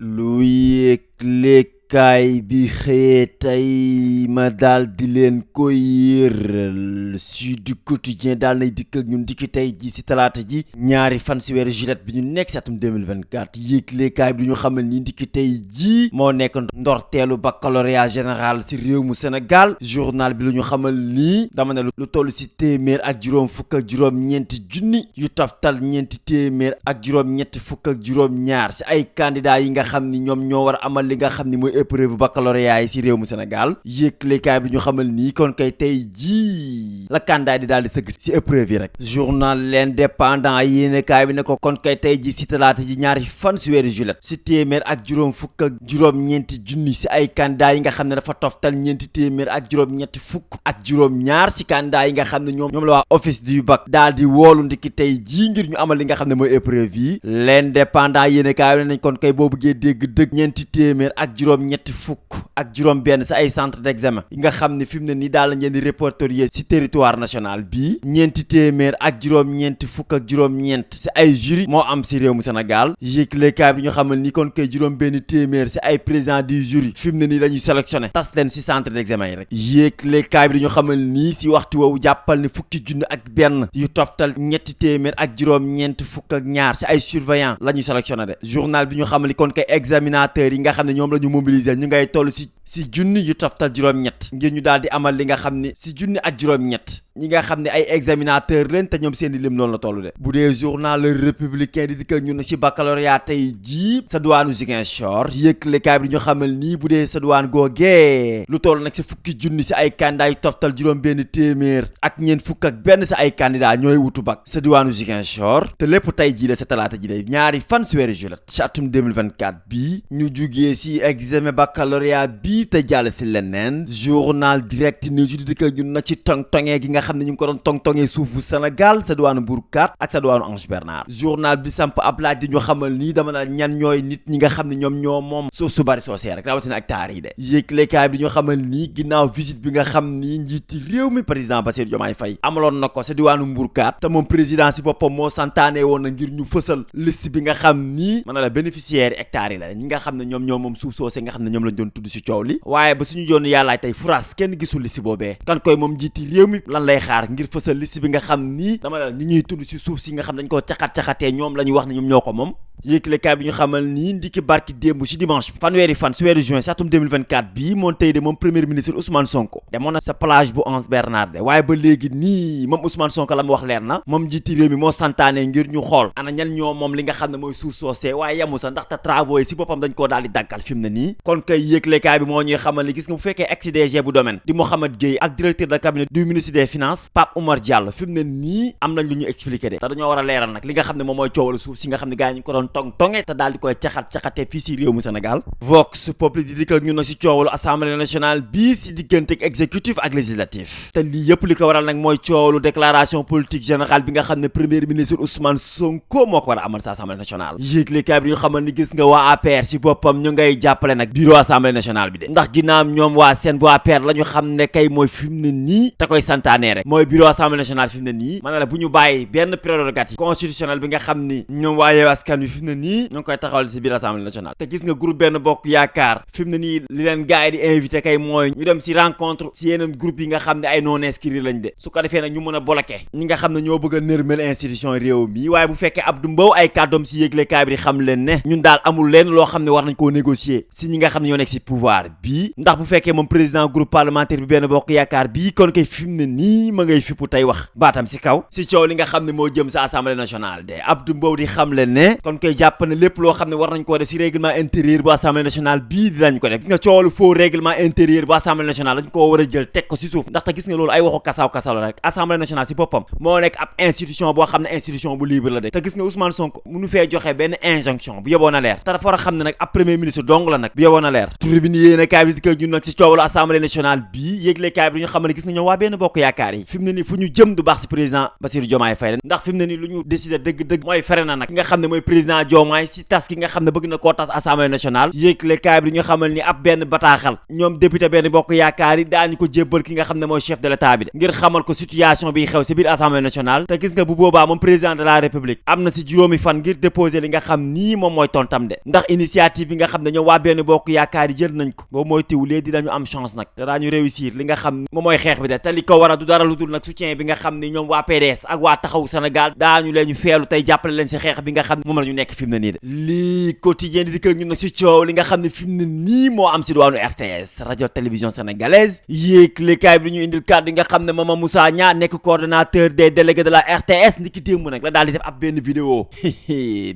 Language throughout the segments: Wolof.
lu yëglekaay bi xëyee tey ma daal di leen koy yëral Sud Quotidien daal nay dikk ak ñun dikki tey ji si talaata ji ñaari fan si weeru juillet bi ñu nekk si atum 2024 yëglekaay bi du ñu xamal ni dikki tey ji moo nekk ndorteelu baccalauréat général si réew mu Sénégal. Journal bi lu ñu xamal ni dama ne lu toll si téeméer ak juróom fukk ak juróom ñeenti junni yu taftal ñeenti téeméer ak juróom ñetti fukk ak juróom ñaar si ay candidats yi nga xam ni ñoom ñoo war a amal li nga xam ni mooy épreuve baccalauréat yi si réew mu Sénégal. yëglekaay bi ñu xamal nii kon kay tey jii la candidat di daal di sëgg si épreuve yi rek. journal l'Indépendant yéenekaay bi ne ko kon kay tey jii si talaata ji ñaari fan si weeru juillet si téeméer ak juróom fukk ak juróom ñeenti junni si ay candidats yi nga xam ne dafa toftal ñeenti téeméer ak juróom ñetti fukk ak juróom ñaar si candidat yi nga xam ne ñoom la waa office du bac daal di woolu ndiki tey jii ngir ñu amal li nga xam ne mooy épreuve yi. l'Indépendant yéenekaay bi ne nañ kon kay boo bëggee dégg dëgg ñeenti téeméer ak juróom ñetti fukk ak juróom benn si ay centre d'examen yi nga xam ne fi mu ne nii daal lañ leen di répertorier si territoire national bii. ñeenti téeméer ak juróom ñeenti fukk ak juróom ñeent si ay jury moo am si réew mu Sénégal. yëglekaay bi ñu xamal ni kon kay juróom benn téeméer si ay président du jury fi mu ne nii la ñuy sélectionné tas leen si centre d'examen yi rek. yëglekaay bi dañu xamal nii si waxtu woowu jàppal ne fukki junni ak benn yu toftal ñetti téeméer ak juróom ñeent fukk ak ñaar si ay surveillant la ñuy sélectionné de. journal bi ñu xamal ni kon kay examinateurs yi nga xam ne ñoom la ñu mobiliser ñu ngay toll si junni yu toftal juróom-ñett ngir ñu daal di amal li nga xam ne si junni ak juróom-ñett ñi nga xam ne ay examinateur leen te ñoom seen i lim noonu la toll de. bu dee journal Le Républicain di dikk ñun si baccalauréat tey jii sa duwaanu Ziguinchor yëglekaay bi ñu xamal nii bu dee sa duwaan googee lu toll nag si fukki junni si ay candidat yu toftal juróom benn téeméer ak ñeent fukk ak benn si ay candidat ñooy wutu bac sa duwaanu Ziguinchor te lépp tey jii la sa talaata ji day ñaari fan si weeru juillet ci atum 2024 bii ñu jugee si examen baccalauréat bii te jàll si leneen. journal Direct News di dikk ñun na ci tong-tongee gi nga xam ne ñu ngi ko doon tong-tongee suuf bu Sénégal sa duwaanu Mbour 4 ak sa duwaanu Ange Bernard. journal bi samp ab laaj di ñu xamal nii dama la ñan ñooy nit ñi nga xam ne ñoom ñoo moom suuf su bari soosee rek rawatina ak taar yi de. yëglekaay bi di ñu xamal nii ginnaaw visite bi nga xam ni njiiti réew mi président Bassirou Diomaye Faye amaloon na ko sa duwaanu Mbour 4 te moom président si boppam moo santaane woon na ngir ñu fësal liste bi nga xam ni mën na la bénéficiaire hectares yi la ñi nga xam ne ñoom ñoo moom suuf soosee nga xam ne ñoom lañ doon tudd si coow li waaye ba suñu joon yàllaay tey furaas kenn gisul liste boobee kan koy moom njiiti réew mi lan lay xaar ngir fësal liste bi nga xam ni dama la ñi ñuy tudd si suuf si nga xam dañ koo caxat-caxatee ñoom la ñu wax ne ñoom ñoo ko moom. yëglekaay bi ñu xamal nii ndiki barki démb si dimanche fanweeri fan si weeru juin si atum 2024 bii moom tey de moom premier ministre Ousmane Sonko demoon na sa plage bu Anse Bernard de waaye ba léegi nii moom Ousmane Sonko la mu wax leer na moom njiiti réew mi moo santaane ngir ñu xool ana ñan ñoo moom li nga xam ne mooy suuf soosee waaye yamu sa ndaxte travaux yi si boppam dañ koo daal di dàggal fi mu ne nii. kon kay yëglekaay bi moo ñuy xamal ni gis nga bu fekkee ex-DG bu domaine di Mohamed Gueye ak directeur de cabinet du ministre des finances Pape Oumar Diallo fi mu ne nii am nañ lu ñu expliqué de te dañoo war a leeral nag li nga xam ne moom mooy coowalu suuf si nga xam ne gars yi ñu ko doon tong-tonge te daal di koy caxat-caxatee fii si réew mu Sénégal. Vox Populi di dikk ak ñun na si coowalu assemblée nationale bii si diggante ak exécutif ak législatif te lii yëpp li ko waral nag mooy coowalu déclaration politique générale bi nga xam ne premier ministre Ousmane Sonko moo ko war a amal sa assemblée nationale. yéeglekaay bi ñu xamal ni gis nga waa APR si boppam ñu ngay jàppale nag bureau assemblée nationale bi de ndax ginnaaw ñoom waa seen bu APR la ñu xam ne kay mooy fi mu ne nii te koy santaane rek mooy bureau assemblée nationale fi mu ne nii mën na la bu ñu bàyyi benn prérogative constitutionnelle bi nga xam ni ñoom waa Yewwi Askan Wi fi mu ne nii ñu ngi koy taxawal si biir assemblée nationale te gis nga groupe benn bokk yaakaar fi mu ne nii li leen gars yi di invité kay mooy ñu dem si rencontre si yeneen groupe yi nga xam ne ay non inscrits lañ de su ko defee nag ñu mën a bloqué ñi nga xam ne ñoo bëgg a nërmel institution réew mi waaye bu fekkee Abdou Mbow ay kàddoom si yëglekaay bi di xam leen ne ñun daal amul leen loo xam ne war nañ koo négocier si ñi nga xam ne ñoo nekk si pouvoir bii ndax bu fekkee moom président groupe parlementaire bi benn bokk yaakaar bii kon kay fi mu ne nii ma ngay fippu tey wax baatam si kaw si coow li nga xam ne moo jëm sa assemblée nationale de Abdou Mbow di xam leen ne kon koy jàpp ne lépp loo xam ne war nañ koo def si règlement intérieur bu assemblée nationale bii dinañ ko def gis nga coowalu faux règlement intérieur bu assemblée nationale dañ koo war a jël teg ko si suuf ndaxte gis nga loolu ay waxu kasaw la rek assemblée nationale si boppam moo nekk ab institution boo xam ne institution bu libre la de te gis nga Ousmane Sonko munu fee joxe benn injonction bu yeboon a leer te dafa war a xam ne nag ab premier ministre dong la nag bu yeboon a leer tribune yéene kaay bi di ko ñun nag si coowalu assemblée nationale bii yéegle kaay bi ñu xam ne gis nga ñoom waa benn bokk yaakaar yaakaar yi fi mu ne nii fu ñu jëm du baax si président Bassirou Diomaye Faye ndax fi mu ne nii lu ñu décidé dëgg-dëgg mooy fere na nag ki nga xam ne mooy président Diomaye si tas ki nga xam ne bëgg na koo tas assemblée nationale yéegle kaay bi ñu xamal ni ab benn bataaxal ñoom député benn bokk yaakaar yi daañu ko jébbal ki nga xam ne mooy chef de l'état bi de ngir xamal ko situation bi xew si biir assemblée nationale te gis nga bu boobaa moom président de la république am na si juróomi fan ngir déposer li nga xam nii moom mooy tontam de ndax initiative bi nga xam ne ñoom waa benn bokk yaakaar yi jël nañ ko boobu mooy tiwlee di dañu am chance nag te daañu réussir li nga xam moom mooy xeex bi de te li ko war a du dara lu dul nag soutien bi nga xam ni ñoom waa PDS ak waa taxawu Sénégal daañu leen ñu feelu tey jàppale leen si xeex bi nga xam ne moom la ñu nekk fi mu ne nii de lii quotidien di dikkal ñun nag si coow li nga xam ne fi mu ne nii moo am si diwaanu RTS radio télévision sénégalaise yéeglekaay bi ñu indil kàddu yi nga xam ne Mama Moussa Niang nekk coordonnateur des délégués de la RTS niki démb nag la daal di def ab benn vidéo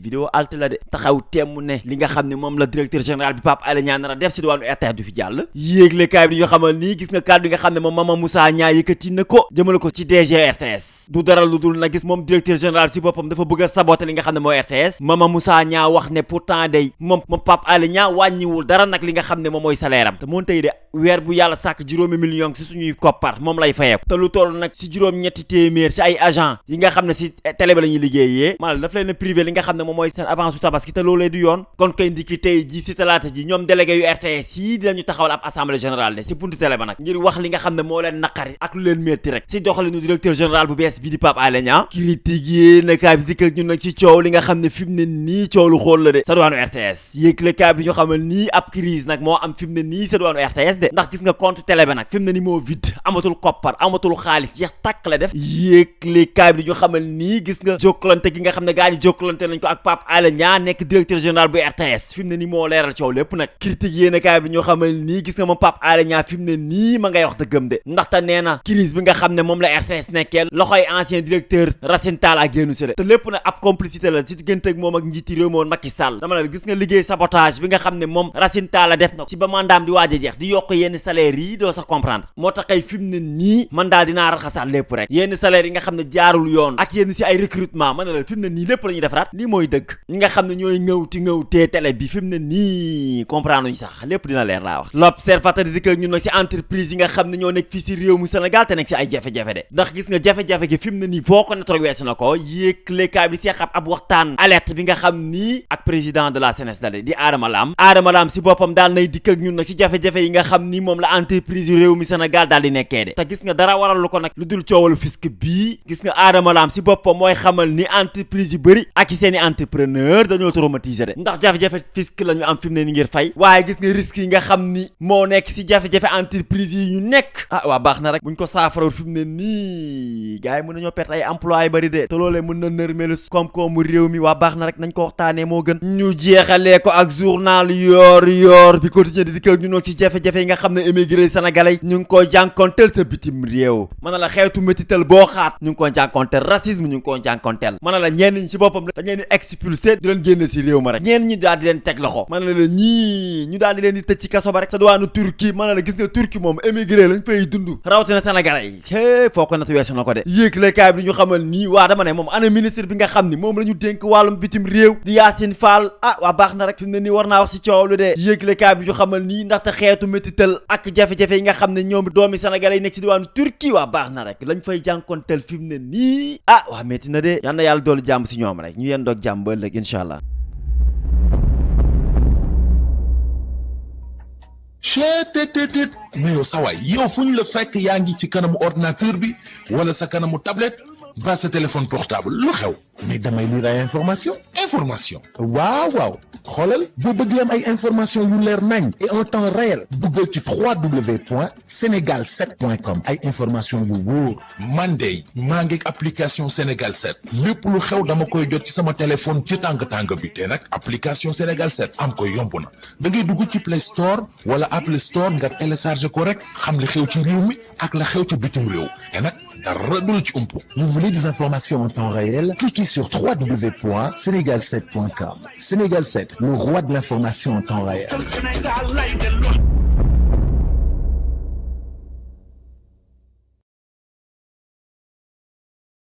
vidéo halte la de taxaw temm ne li nga xam ne moom la directeur général bi Pape Alé Niang nar a def si diwaanu RTS du fi jàll yéeglekaay bi ñu xamal nii gis nga kàddu yi nga xam ne moom Mama Moussa Niang yëkkati na ko jëmale ko ci DG RTS du dara lu dul na gis moom directeur général si boppam dafa bëgg a saboter li nga xam ne mooy RTS Mama Moussa Niang wax ne pourtant day moom Pape Alé Niang wàññiwul dara nag li nga xam ne moom mooy salaire am te moom tey de weer bu yàlla sàkk juróomi million si suñuy koppar moom lay fayeeku te lu toll nag si juróom ñetti téeméer si ay agent yi nga xam ne si télé ba la ñuy liggéeyee maanaam daf leen a privé li nga xam ne moom mooy seen avance su tabaski te loolee du yoon kon kay ndiki tey ji si talaata ji ñoom délégué yu RTS yi dinañu taxawal ab assemblée générale de si buntu télé ba nag ngir wax li nga xam ne moo leen naqari ak lu leen métti rek si doxalinu directeur général bu bees bi di Pape Alé Niang critique yi nakaay bi dikkal ñun nag ci coow li nga xam ne fi mu ne nii coow lu xool la de sa duwaanu RTS yéeglekaay bi ñu xamal nii ab crise nag moo am fi mu ne nii sa duwaanu RTS de ndax gis nga compte télé ba nag fi mu ne nii moo vide amatul koppar amatul xaalis jeex tàkk la def yéeglekaay bi ñu xamal nii gis nga jokkalante gi nga xam ne gaa ñi jokkalante nañ ko ak Pape Alé Niang nekk directeur général bu RTS fi mu ne nii moo leeral coow lépp nag critique yéenekaay bi ñu xamal nii gis nga moom Pape Alé Niang fi mu ne nii ma ngay wax dëggam de ndaxte nee na crise bi nga xam ne moom la RTS nekkee loxoy ancien directeur Racine Talla génnu si de te lépp nag ab complicité la ci diggante ak moom ak njiiti réew moom Macky Sall dama la gis nga liggéey sabotage bi nga xam ne moom Racine Talla def na ci ba mandaam di waaj a jeex di yokk yenn salaire yi doo sax comprendre moo tax kay fi mu ne nii man daal dinaa raxasaat lépp rek yenn salaire yi nga xam ne jaarul yoon ak yenn si ay recrutement man na la fi mu ne nii lépp la ñuy defaraat lii mooy dëgg ñi nga xam ne ñooy ŋëwtee télé bi fi mu ne nii comprendre ñu sax lépp dina leer laa wax l'observateur di ñun nag si entreprise yi nga xam ne ñoo nekk fii si réew mu Sénégal te nekk si ay jafe-jafe de ndax gis nga jafe-jafe gi fi mu ne nii foo ko nettoog weesu na ko yéeglekaay bi di seex ab waxtaan alerte bi nga xam nii ak président de la CNES la de di Adama Lam si boppam daal nay dikk ak ñun nag si jafe-jafe yi nga xam ni moom la entreprise yu réew mi Sénégal daal di nekkee de te gis nga dara waral lu ko nag lu dul coowalu fisc bii gis nga Adama Lam si boppam mooy xamal ni entreprise yu bëri ak i seeni entrepreneur dañoo traumatisé de ndax jafe-jafe fisc la ñu am fi mu ne ni ngir fay waaye gis nga risque yi nga xam ni moo nekk si jafe-jafe entreprise yi ñu nekk waa baax na rek buñ ko saafarawul fi mu ne nii gars yi mën nañoo perte ay emploi yu bëri de te loolee mën na nërmelu koom-koomu réew mi waa baax na rek nañ ko waxtaanee moo gën ñu jeexalee ko ak journal yoor bi quotidien di dikk ñu noog ci jafe-jafe yi nga xam ne émigré sénégalais ñu ngi ko jànkonteel sa bitim réew mën na la xeetu métital boo xaat ñu ngi ko jànkonteel racisme ñu ngi ko jànkonteel mën na la ñenn ñi ci boppam dañ leen di expulsé di leen génne si réew ma rek ñenn ñi daal di leen teg loxo mën na la ñii ñu daal di leen di tëj ci kaso ba rek sa duwaanu Turquie mën na la gis nga Turquie moom émigré lañ fay dund rawatina sénégalais yi foo ko natu weesu na ko de yéeglekaay bi ñu xamal nii waa dama ne moom ana ministre bi nga xam ni moom la ñu dénk wàllum bitim réew di Yacine Fall waa baax na rek fi mu ne nii war naa wax si coow lu de yéeglekaay bi ñu xamal nii ndaxte xeetu métital ak jafe-jafe yi nga xam ne ñoom doomi sénégalais yi nekk si diwaanu Turquie waa baax na rek lañ fay jànkonteel fi mu ne nii waa métti na de yal na yàlla doolu jàmm si ñoom rek ñu yeen doog jàmm ba ëllëg incha allah chetttt mais yow sawaay yow fu ñu la fekk yaa ngi ci kanamu ordinateur bi wala sa kanamu tablette ba sa téléphone portable lu xew mais damay lire ay information waaw xoolal boo bëgg am ay information yu leer nañ et en temps réel duggal ci www.senegal7.com ay information yu wóor man de maa ngi application Sénégal 7 lépp lu xew dama koy jot ci sama téléphone ci tàng bi te nag application Sénégal 7 am ko yomb na da ngay dugg ci Play Store wala Apple Store nga télécharge ko rek xam li xew ci réew mi ak la xew ci bitim réew te nag dara du la ci umpu. Vous voulez des informations en temps réel? Cliquez sur www.senegal7.com. Sénégal 7, le roi de l'information en temps réel.